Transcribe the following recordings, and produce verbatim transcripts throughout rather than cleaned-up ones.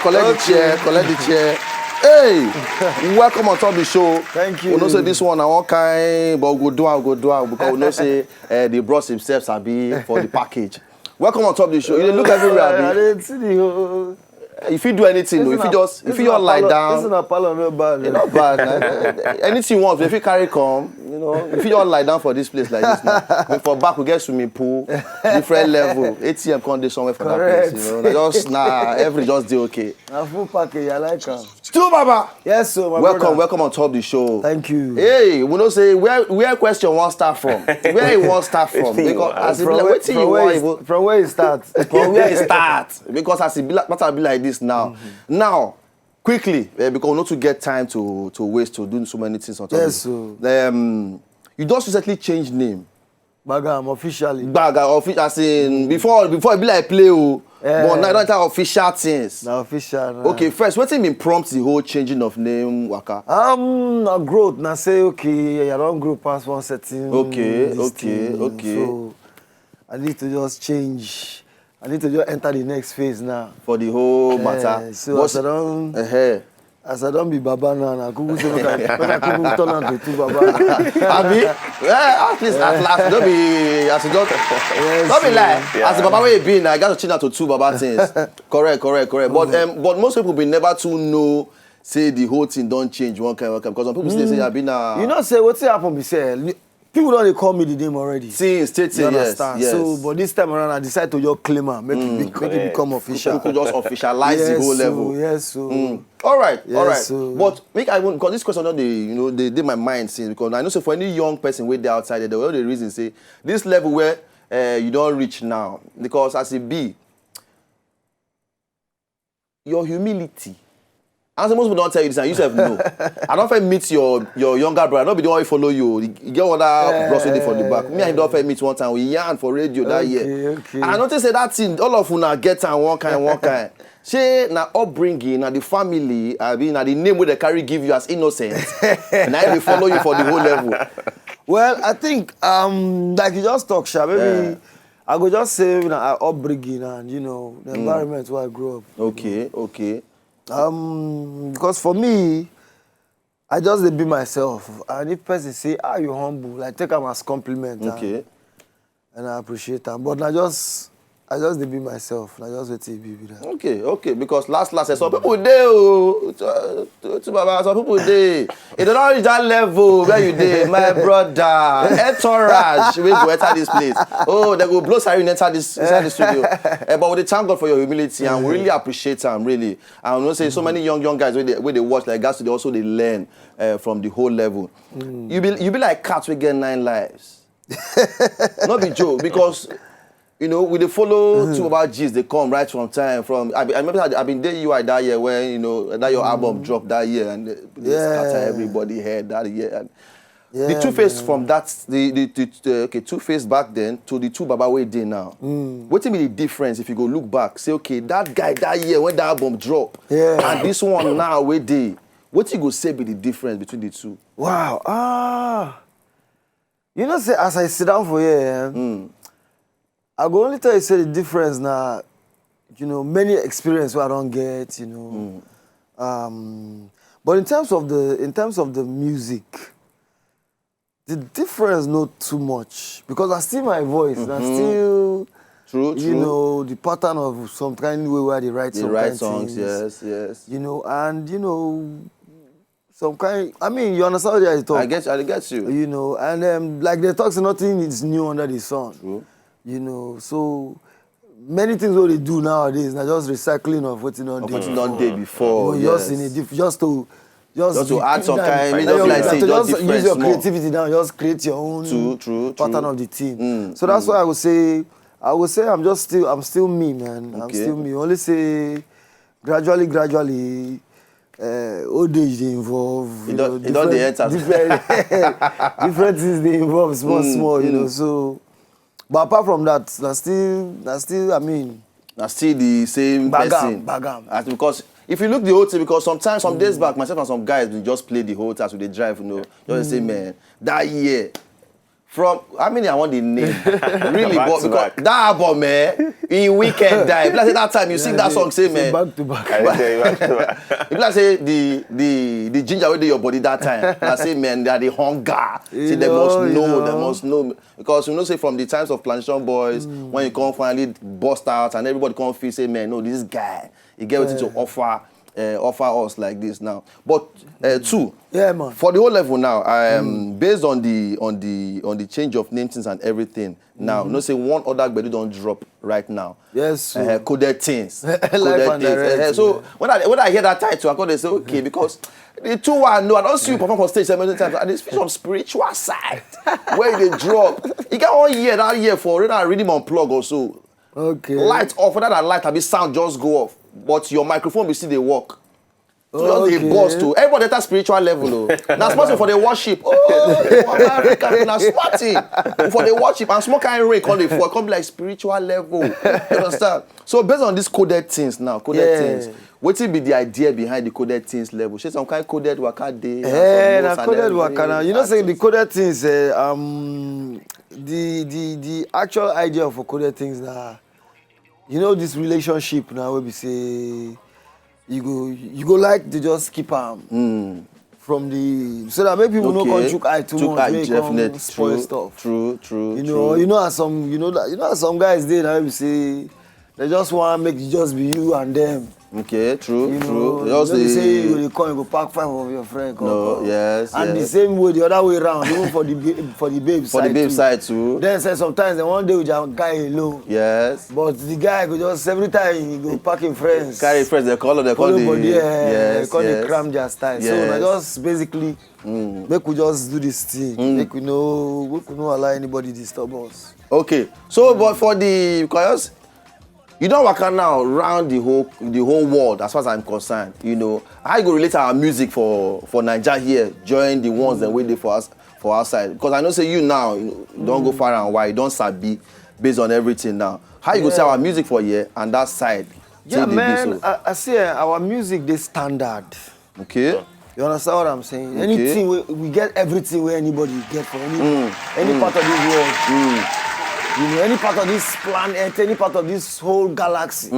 Collect the chair, collect the chair. Hey, welcome on top the show. Thank you. We know say this one na one kind, but we go do am, we go do am because we know say uh, the bros himself sabi for the package. Welcome on top the show. You dey look everywhere, I abi? Dey see the whole. If you do anything, o, if you just if you just lie down, This is a parlor, no bad. e no bad. Na. Anything you want, if you carry come, you know, if you just lie down for this place like this now, but for back we get swimming pool, different level, A T M come dey somewhere for that place. You know, na just na every just dey okay. Na full package, I like am. Stu Baba, Yes, so my welcome, brother. Welcome on top the show. Thank you. Hey, we know say where where question wan start from? Where e wan start from? Because as e be from like, where, wetin you from wan where, even from where e start? From where e start? Because as e be like, matter be like this now. Now, quickly, eh, because we no too get time to to waste to do so many things on top. Yes, Of it. Um, you just recently change name. Gbagam officially. Gbaga official, as in before before e be like play o, Eh. But now you don enter official things. Na official. Na. Okay, first, wetin bin prompt the whole changing of name waka? Um, na growth. Na say okay, I don grow past one certain. Okay, this okay, thing, okay. So I need to just change. I need to just enter the next phase now. For the whole matter. Eh, so But- as I don Eh, as I don be baba now, na kuku say make I make I kuku turn am to two baba. Abi? Yeah, at least at last, no be as you just no be lie. As the baba wey you be now, I got to change that to two baba things. Correct, correct, correct. But um, but most people bin never too know say the whole thing don change one kind one kind because some people still dey say I be na. You know say wetin happen be say li- people don dey call me the name already. See, state You say yes, understand? Yes. So, but this time around, I decide to just claim am, make it be, make it become official. People just officialize the Yes, whole so, level. Yes, so. Mm. All right, all right. Yes, so- But make I even because this question don dey you know dey dey my mind since because I know say for any young person wey dey outside there, they will dey reason say this level where uh, you don reach now because as e be, your humility. And say most people don tell you this and you sef know. I don first meet your your younger brother, no be the one wey follow you. E get other bros wey dey for the back. Me and him don first meet one time, we yarn for radio that year. Okay, okay. And I notice say that thing, all of una get am one kind, one kind. Say na upbringing, na the family, I mean, na the name wey they carry give you as innocent. Na im dey follow you for the whole level. Well, I think um like you just talk, sha. Maybe Yeah. I go just say na our upbringing and you know the environment where I grew up. Okay, okay. Um, because for me, I just dey be myself. And if person say, "Ah, you humble," I take am as compliment. And, Okay. and I appreciate am. But I just, I just dey be myself. I just wetin e be be that. Okay, okay, because last last some people dey o to, to, to baba some people dey e don reach that level where you dey my brother entourage wey go enter this place oh they go blow siren enter this inside the studio eh, but we dey thank God for your humility and we really appreciate am really and we know say so many young young guys wey dey wey dey watch like gats to dey also dey learn uh, from the whole level you be you be like cat wey get nine lives no be joke because you know we dey follow two of our g's dey come right from time from i be- i remember i, I bin dey ui that year when you know that your album drop that year and uh, dey Yeah. scatter everybody head that year and the Yeah, two face man. From that the the, the, the okay two face back then to the two baba wey dey now wetin be the difference if you go look back say okay that guy that year when that album drop Yeah. and this one now wey dey wetin you go say be the difference between the two Wow. Ah. You know, say as I sit down for here, eh, I go only tell you say the difference na, you know, many experience wey I don get, you know. Um, but in terms of the in terms of the music, the difference not too much because I still my voice, and I still True, you true. know the pattern of some kind way where they write They some write kind songs, things, yes, yes. You know, and you know some kind. I mean, you understand what I talk. I get, I get you. You know, and um, like they talk, say nothing is new under the sun. True. You know, so many things what they do nowadays, na just recycling of what you know. Of what you don dey before. You know, just Yes. in a diff- just to just, Just to be- add some that- kind, make that- just like that- say to just just different use your small. Creativity now, just create your own True, true, pattern true. Of the team. Mm, So that's why I would say, I would say I'm just still, I'm still me, man. I'm Okay. Still me. Only say gradually, gradually, uh, old age they involve. It you don- know, it don dey different- enter. Different, different things they involve small, Mm, small. You know, mm. So, but apart from that, I still, I still, I mean, Na still the same Bagam, person. Bagam. As because if you look the whole thing, because sometimes some days back, myself and some guys we just play the whole time as we dey drive, you know, just say, man, that year, From how many I want the name? Really, but because that album, eh, in weekend die. If like say that time you sing that song, say, man. Back to back. I tell you, back to back. If like say the the the ginger wey dey your body that time, I say, man, that the hunger. Say they must know, they must know. Because you know, say from the times of Plantation Boys, when you come finally bust out and everybody come feel say, man, no, this guy, he get wetin to offer, uh, offer us like this now. But uh, two, yeah, man. For the whole level now, um, based on the on the on the change of name things and everything, now you know say one other gbedu don drop right now. Yes, uh, coded things. Coded things. Uh, so when I when I hear that title, I go dey say okay because the two one no, I don see you perform for stage so many times, and it's some spiritual side where you dey drop. You get one year that year for Rhythm and Unplugged also. Okay. Light off, whether that light abi sound just go off, but your microphone be still dey work. So just dey burst o. Everybody enter spiritual level o. Na small thing for the worship. Oh, America, na small thing for the worship, and small kind rain come dey fall, come be like spiritual level. You understand? So based on these coded things now, coded things, wetin be the idea behind the coded things level? Shey some kind coded waka dey? Eh, na coded waka na. You know say the coded things, eh, um, the the the actual idea for coded things na, you know, this relationship now wey be say you go you go like to just keep am from the, so that make people no come chook eye too much, make come spoil stuff. True, true. You know, you know as some you know that you know as some guys dey now wey be say they just want make it just be you and them. Okay, true, true. You know, just dey say you go dey come, you go pack five of your friend come. No, yes, and the same way the other way round, even for the for the babe side too. Then say sometimes they one day with their guy alone. Yes. But the guy go just every time he go pack him friends. Carry friends, they call them, they call the body, yes, call the cram their style. So I just basically make we just do this thing. Make we no make we no allow anybody disturb us. Okay. So, but for the because you don waka now round the whole the whole world as far as I'm concerned. You know how you go relate our music for for Naija here, join the ones that wey dey for us for outside, because I know say you now you don go far and wide, you don sabi based on everything now. How you go see our music for here and that side? Yeah, man. I, I see, eh, our music dey standard. Okay. You understand what I'm saying? Okay. Anything we, we get everything where anybody get for any any part of this world. You know, any part of this planet, any part of this whole galaxy,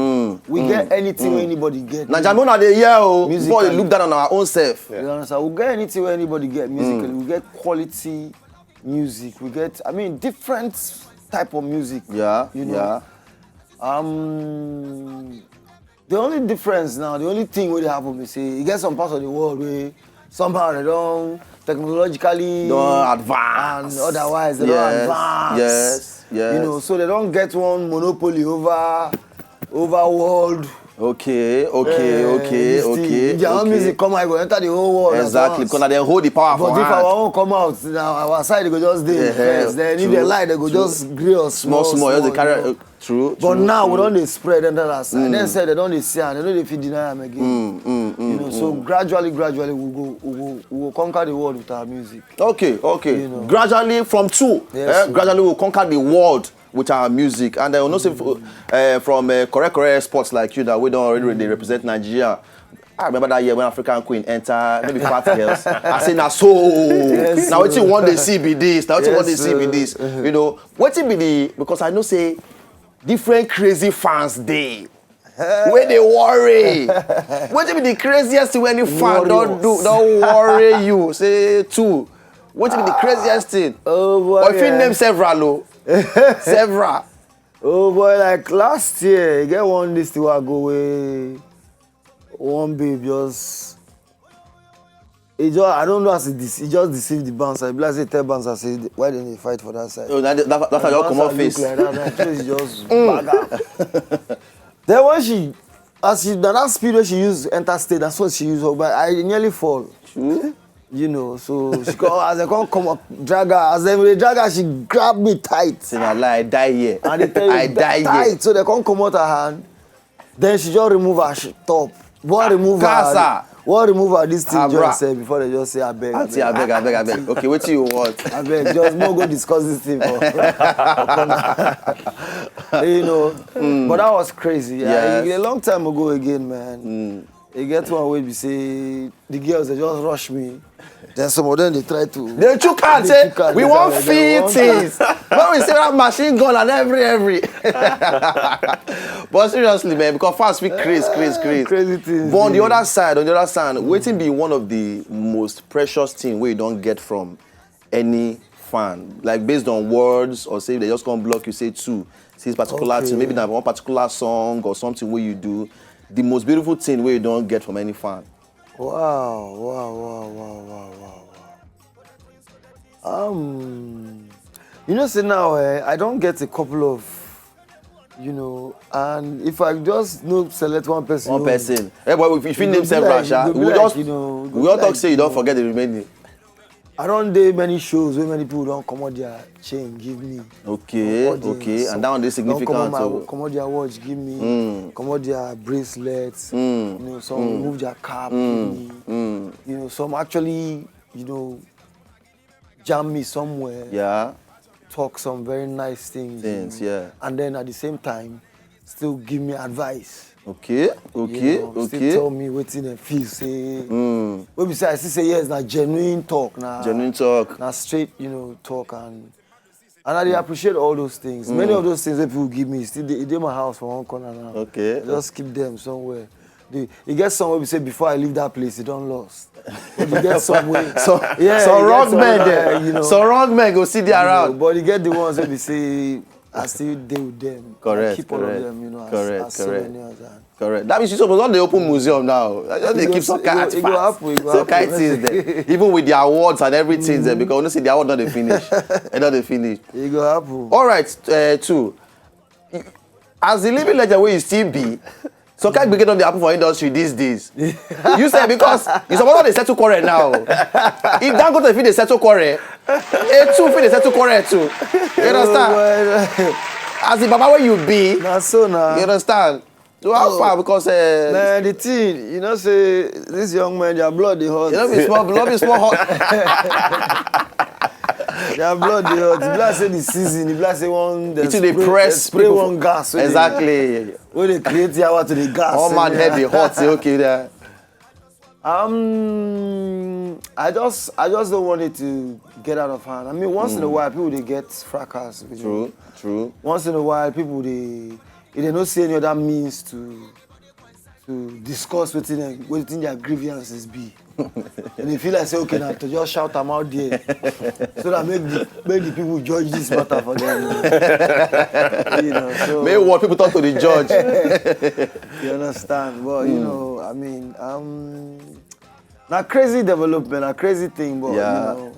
we get anything where anybody get. Na Jamuna dey hear o. Before they look down on our own self. You understand? We get anything where anybody get musically. We get quality music. We get, I mean, different type of music. Yeah, you know. Yeah. Um, the only difference now, the only thing wey dey happen be say e get some parts of the world wey somehow they don technologically don advance and otherwise they don advance. Yes, yes. You know, so they don get one monopoly over over world. Okay, okay, okay, okay. Their own music come out, go enter the whole world. Exactly, because they hold the power for hand. But if our own come out, now our side go just dey first. Then if they like, they go just gree us small, small, just dey carry. True. But now we don dey spread enter that side. Then say they don dey see am, they no dey fit deny am again. You know, so gradually, gradually we go, we go, we go conquer the world with our music. Okay, okay. You know. Gradually from two, eh, gradually we conquer the world with our music. And I know say uh, from uh, correct, correct sports like you that we don already dey represent Nigeria. I remember that year when African Queen enter, maybe fat girls. I say na so. Now wetin we wan dey see be this. Now wetin we wan dey see be this. You know, wetin be the, because I know say different crazy fans dey wey dey worry. Wetin be the craziest thing wey any fan don do don worry you? Say two. Wetin be the craziest thing? Oh boy, or if you name several o. Several. Oh boy, like last year, e get one this thing wey I go wey one babe just e just I don't know as e dece- e just deceive the bouncer. E be like say e tell bouncer say why dem dey fight for that side. Oh, that that that time just comot face. Like that, that face just bag am. Then when she as she na that speed wey she use enter stage, na so she use her, but I nearly fall. You know, so she come as I come come up, drag her. As dem dey drag her, she grab me tight. Say na lie, I die here. I dey tell you, I die here. Tight. So they come comot her hand. Then she just remove her sh- top. One remove her. Kasa. One remove her this thing just said before they just say abeg. Auntie, abeg, abeg, abeg. Okay, wetin you want? Abeg, just no go discuss this thing for. You know, but that was crazy. Yeah, a long time ago again, man. E get one wey be say the girls dey just rush me. Then some of them dey try to. They chook hand They say chook hand, we they wan say, feel "They things. When we say that machine gun and every every. But seriously, man, because fans feel craze, craze, craze. Crazy things But on the dey. Other side, on the other side, wetin be one of the most precious thing wey you don get from any fan, like based on words or say they just come block you say two, say this particular Okay. thing, maybe na one particular song or something wey you do, the most beautiful thing wey you don get from any fan. Wow, wow, wow, wow, wow, wow, wow. Um, you know, say now eh, I don get a couple of, you know, and if I just no select one person, One own, person. Hey, but if you e name go sef be like- Rasha, e go be we like, just you know, e go we be all talk like, say you you don know, forget the remaining. I don dey many shows where many people don comot their chain give me. Okay, Audience, okay, some and that one dey don significant. comot my- So. comot their watch give me, Mm. comot their bracelets. Mm, You know, some mm, remove their cap mm, give me. mm. You know, some actually, you know, jam me somewhere. Yeah, Talk some very nice things. you Things, know. yeah. And then at the same time, still give me advice. Okay, you okay, know, Still okay. Tell me wetin dem feel say. Mm. Wey be say I see say yes, na genuine talk, na Genuine talk. na straight, you know, talk and and I dey appreciate all those things. Many of those things wey people give me still dey e dey my house for one corner now. Okay. I just keep them somewhere. The, e get some wey be say before I leave that place, e don lost. But e get some wey So, yeah, so e get wrong some men wey, there. you know, So wrong men go sit there you know, around. But e get the ones wey be say I still dey with them. Correct, I keep all correct, of them, you know, as, correct, as correct. souvenirs. And Correct. That means you suppose don dey open museum now. I just dey It go- keep some it go- kind it go artifacts, happen, it go some happen. kind things there. Even with their awards and everything there, because you know say the award don dey finish. E don dey finish. E go happen. All right, uh, two. As the living legend wey you still be, some kind gbege don dey happen for industry these days. You say because you suppose don dey settle quarrel now. If Dangote fit dey settle quarrel, A two fit dey settle quarrel too. You understand? Oh, As the baba wey you be, Na so na. You understand? So how far? Because uh, Man, the thing, you know, say this young man, their blood dey hot. You know, be small, no be small hot. Their blood dey hot. If like say the season, if like say one, dem It dey spray- press dem spray people. One gas. Wey dey- Exactly. Wey dey create yawa to the gas. All So man they- head dey hot. Say okay there. Um, I just, I just don't want it to get out of hand. I mean, once in a while, people dey get fracas. With me. True, true. Once in a while, people dey, if they no see any other means to, to discuss wetin dem, wetin their grievances be. And they feel like say okay now to just shout am out there, so that make the make the people judge this matter for them. you know, so May what people talk to the judge. You understand? But you know, I mean, um, na crazy development, a crazy thing, but Yeah. you know,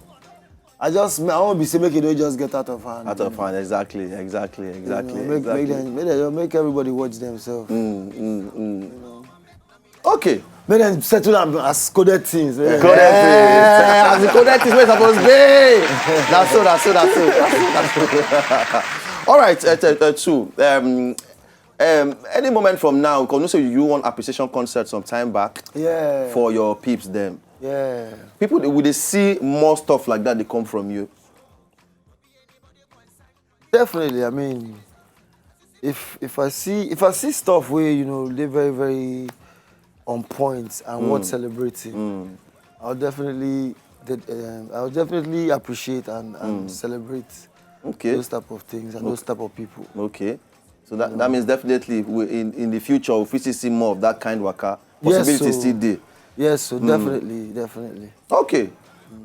I just, I won't be say make it don't just get out of hand. Out of hand, exactly, exactly, You know, exactly, make, exactly. Make them, make them make everybody watch themselves. Mm, mm, mm. You know. Okay. Make them settle them as coded things. Make them- Coded things. As the coded things wey suppose be. That's so, that's so, that's so. That's so, that's so. All right, uh, uh, uh, two. Um, um, any moment from now, because you know say you won appreciation concert some time back Yeah. For your peeps them. Yeah. People, they, will they see more stuff like that they come from you? Definitely, I mean, if if I see if I see stuff where you know they're very very on point and worth celebrating, I'll definitely that, um, I'll definitely appreciate and, and celebrate Okay. Those type of things and those type of people. Okay. So that, that means definitely we, in, in the future, we fit see more of that kind of waka. Yes, Possibility so- still there. Yes, so definitely, definitely. Okay.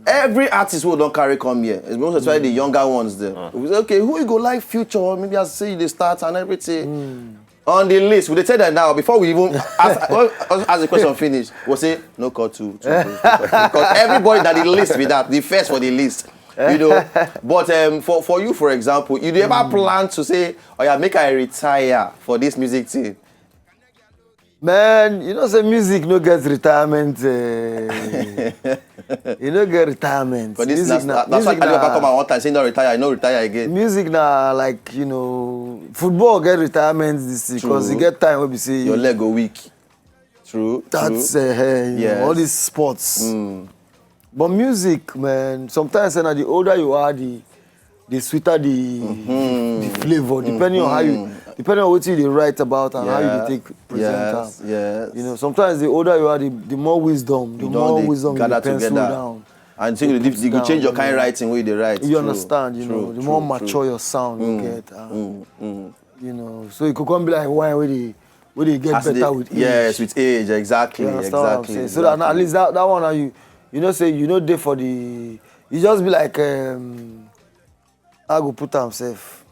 Every artist who don't carry come here, it's most especially the younger ones there. We say, okay, who you go like future? Maybe I say you dey start and everything. On the list, we dey tell them now before we even ask, well, ask the question finish. We'll say no call two, two, two, two, two. Because everybody that the list with that, the first for the list, you know. But um, for for you, for example, you dey ever plan to say, oh yeah, make I retire for this music thing? Man, you know say music no get retirement. Uh, you no get retirement. But this music na, that's why Kaliba come out one time say no retire, no retire again. Music na like you know football get retirement this thing because you True. Get time wey be say Your leg go weak. True. That's true. Uh, you Yes. Know, all these sports. Mm. But music, man, sometimes eh, na the older you are, the the sweeter the the flavor, depending on how you, depending on what you dey write about and how you dey take present am. Yes, yes. You know, sometimes the older you are, the, the more wisdom, the You don more dey wisdom you gather pencil together. down. And you think you go change your kind writing wey you dey write. You True, understand, you true, know, the true, more true. Mature your sound you get. Uh, Mm, mm. You know, so it could come be like wine where they, where they get As better the- with age. Yes, with age, exactly, You understand what I'm exactly. saying? So that at Exactly. Least that, that one, now you, you know, say you know, there for the, you just be like, um, I go put am safe.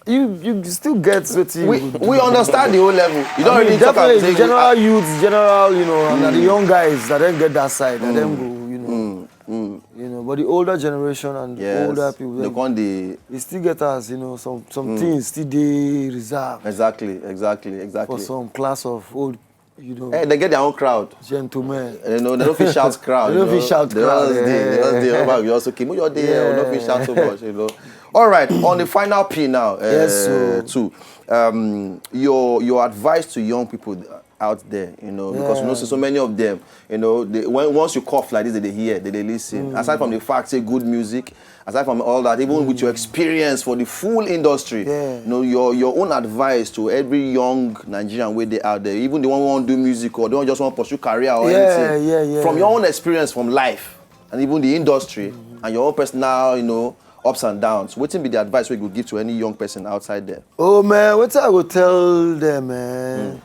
You, you still get wetin you we go do. we understand the whole level. You don't I mean, really talk definitely about the general youth, general, you know, and the young guys that then get that side, that then go, you know, Mm, you know. But the older generation and yes. older people, They then come the e still get us, you know, some some things still dey reserved exactly, exactly, exactly. For some class of old, you know, Eh, they get their own crowd. Gentlemen. You know, they don't fit shout crowd. They don't you know. fit shout They crowd, Just dey, they eh. just dey. Oh, you also keep your day. You don't fit shout so much. You know. All right. On the final P now. Uh, Yes, sir. Too. Um, your your advice to young people out there, you know, because you know, Yeah. so, so many of them, you know, they, when once you cough like this, they, they hear, they, they listen. Aside from the fact, say good music, aside from all that, even with your experience for the full industry, Yeah. you know, your your own advice to every young Nigerian way they out there, even the one who want do music or the one just want pursue career or Yeah, anything, yeah, yeah. From your own experience from life and even the industry and your own personal, you know, ups and downs, what would be the advice we could give to any young person outside there? Oh man, what I go tell them, man?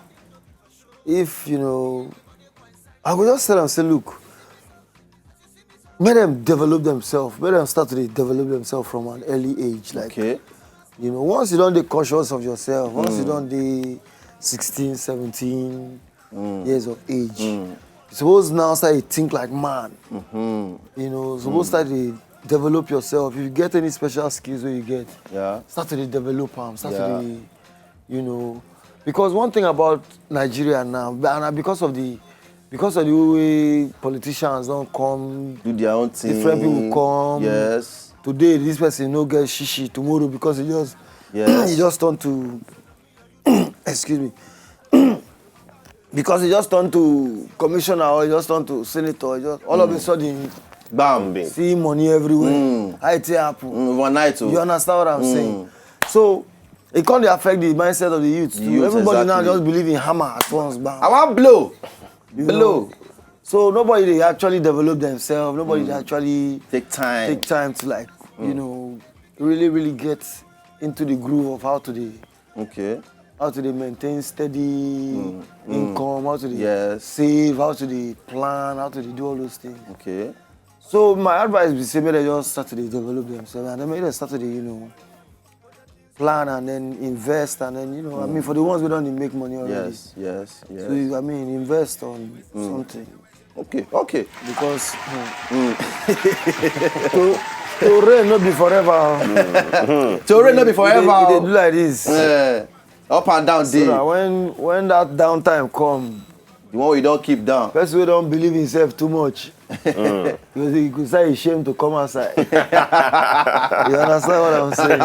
If you know, I go just tell them, say, look, make them develop themselves, make them start to dey develop themselves from an early age. Like, Okay. you know, once you don't be conscious of yourself, once you don't be sixteen, seventeen years of age, you suppose now start to think like man. You know, suppose start to develop yourself. If you get any special skills where you get, Yeah. Start to dey develop am, start Yeah. to dey, you know, because one thing about Nigeria now, and na because of the because of the way politicians don't come, Do their own thing. Different people come. Yes. Today this person no get shishi, tomorrow because he just Yes. he just turn to excuse me, because he just turn to commissioner or he just turn to senator, he just all of a sudden Bam. See money everywhere. How it take happen? Mm, overnight. Oh. You understand what I'm saying? So it can't affect the mindset of the youth. Too. Youth, Everybody now exactly. Just believe in hammer at once, bam. I want blow. You Blow. know? So nobody they actually develop themselves. Nobody they actually Take time. take time to like you know really really get into the groove of how to the Okay. how to dey maintain steady income, how to dey Yes. save, how to dey plan, how to dey do all those things. Okay. So my advice be say make dem just start to dey develop themselves and then make dem start to dey you know plan and then invest and then you know I mean for the ones wey don dey make money already. Yes. Yes. Yes. So you, I mean invest on something Okay. Okay. because hmm, to to rain no be forever. Oh. To rain no be E dey- forever. e dey Oh. do like this. Eh, up and down So dey. that when when that downtime come, The one we don't keep down. Person wey don believe himself too much, you go say you go say shame to come outside. You understand what I'm saying?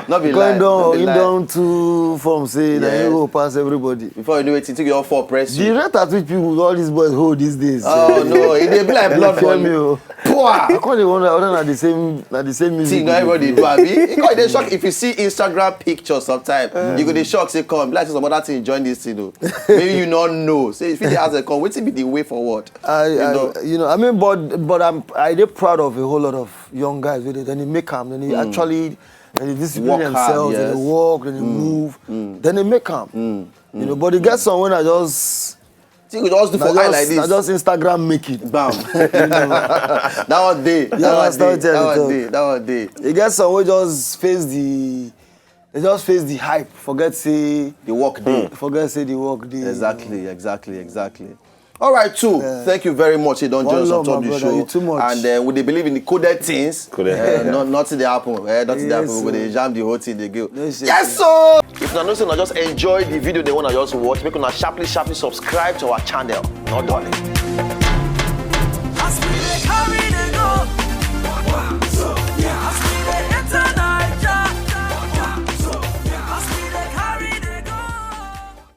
Not be Going lie. Not down, be him lie. Down too firm say na Yes. him go pass everybody. Before you know it, you think you all fall press The you. Rate at which people all these boys hold these days. Oh no, it dey be like blood for me. you. Oh. Poor. I can't even wonder whether na the same na the same music. See, now everybody dey do abi. You go dey shock if you see Instagram pictures sometimes. You go dey shock say come, like say some other thing join this thing o. Maybe you no know. Say if you dey ask dem come, wetin be the way forward? I, You I know. You know, I mean, but but I'm I dey proud of a whole lot of young guys wey dey then they make am, then they actually then they discipline Work hard, themselves, then yes. They work, then they move, then they make am. You know, but the get some when I just See, you go just do na for eye just, like this. Na just Instagram make it. Bam. That one dey. That one understand dey. what I'm That one talking? Dey. That one dey. You get some wey just face the they just face the hype, forget say The work dey. Forget say the work dey. Exactly, exactly, exactly. All right, too. Thank you very much. You don't One join us on love, top my of the brother. show. You too much. And uh, we dey believe in the coded things. Coded Eh, things, no, nothing dey happen. Eh, nothing dey happen. Yes, We go sir. Dey jam the whole thing. Dey go. Yes, sir. Yes, sir. If una know say una just enjoy the video, they wanna just watch. Make una sharply, sharply subscribe to our channel. No darling.